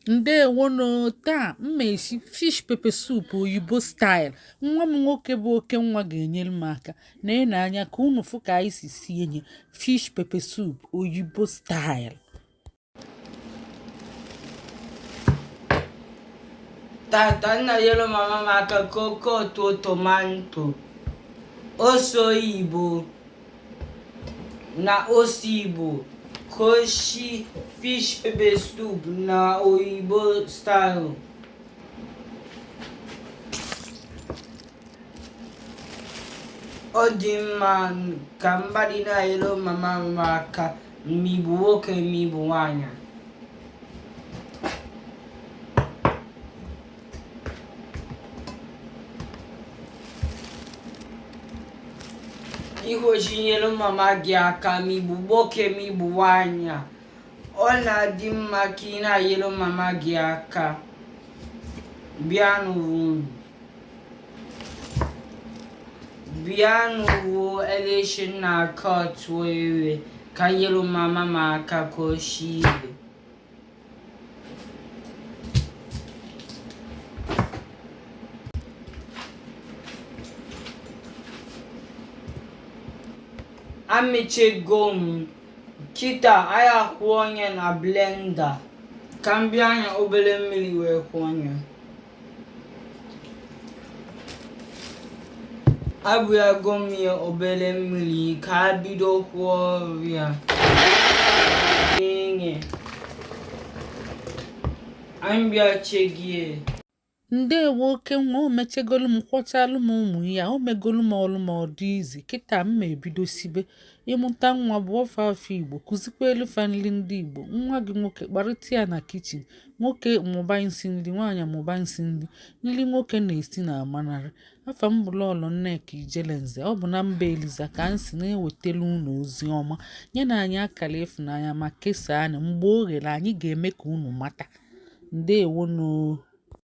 Ndewonụ. Taa m ma-esi fish pepper soup oyibo style. Nwa m nwoke bụ oke nwa ga-enyere m aka. Na-ene anya ka unu fụ ka anyị si sie nye fish pepper soup oyibo style. Tata m na-enyere mama m aka ka o kọtuo tomato, ose oyibo na ose Igbo ka o shi fish pepper soup na oyibo style. Ọ dị mma ka mmadụ na-enyere mama m aka ma ị bụ nwoke ma ị bụ nwaanyị. I kwesị inyere mama gị aka ma ị bụ nwoke ma ị bụ nwaanyị. Ọ na-adị mma ka ị na-enyere mama gị aka. Bịanụ bịanụ wuo eleshin na-akọtụ ewe ka nyere mama m aka ka o shie iwe. Amechego m kịta anyị akwụọ ya na blender ka m bịa anya obere mmiri wee kwụọ ya. Abịago m ya obere mmiri ka a bido kwụọ ya. Nye. Anyị bịa chegie. Ndewo oke nwa, o mechegolu m, kwọchalụ m ụmụ ya, o megolu m ọlụ m ọ dị izi. Kịta m ma ebido sibe. Ịmụta nwa bụ ofe afọ Igbo, kụzikwelu fa nri ndị Igbo. Nwa gị nwoke kparịta ya na kichin. Nwoke mụba nsi nri, nwaanyị mụba nsi nri. Nri nwoke na-esi na amanarị. Afa m bụ Lọlọ Nneka Ijelenze. Ọ bụ na mba Eliza ka m si na-ewetelu unu ozi ọma. Nye na anyị akara ịfụnanya ma kesaa anyị mgbe o ghere anyị ga-eme ka unu mata. Ndewonụ.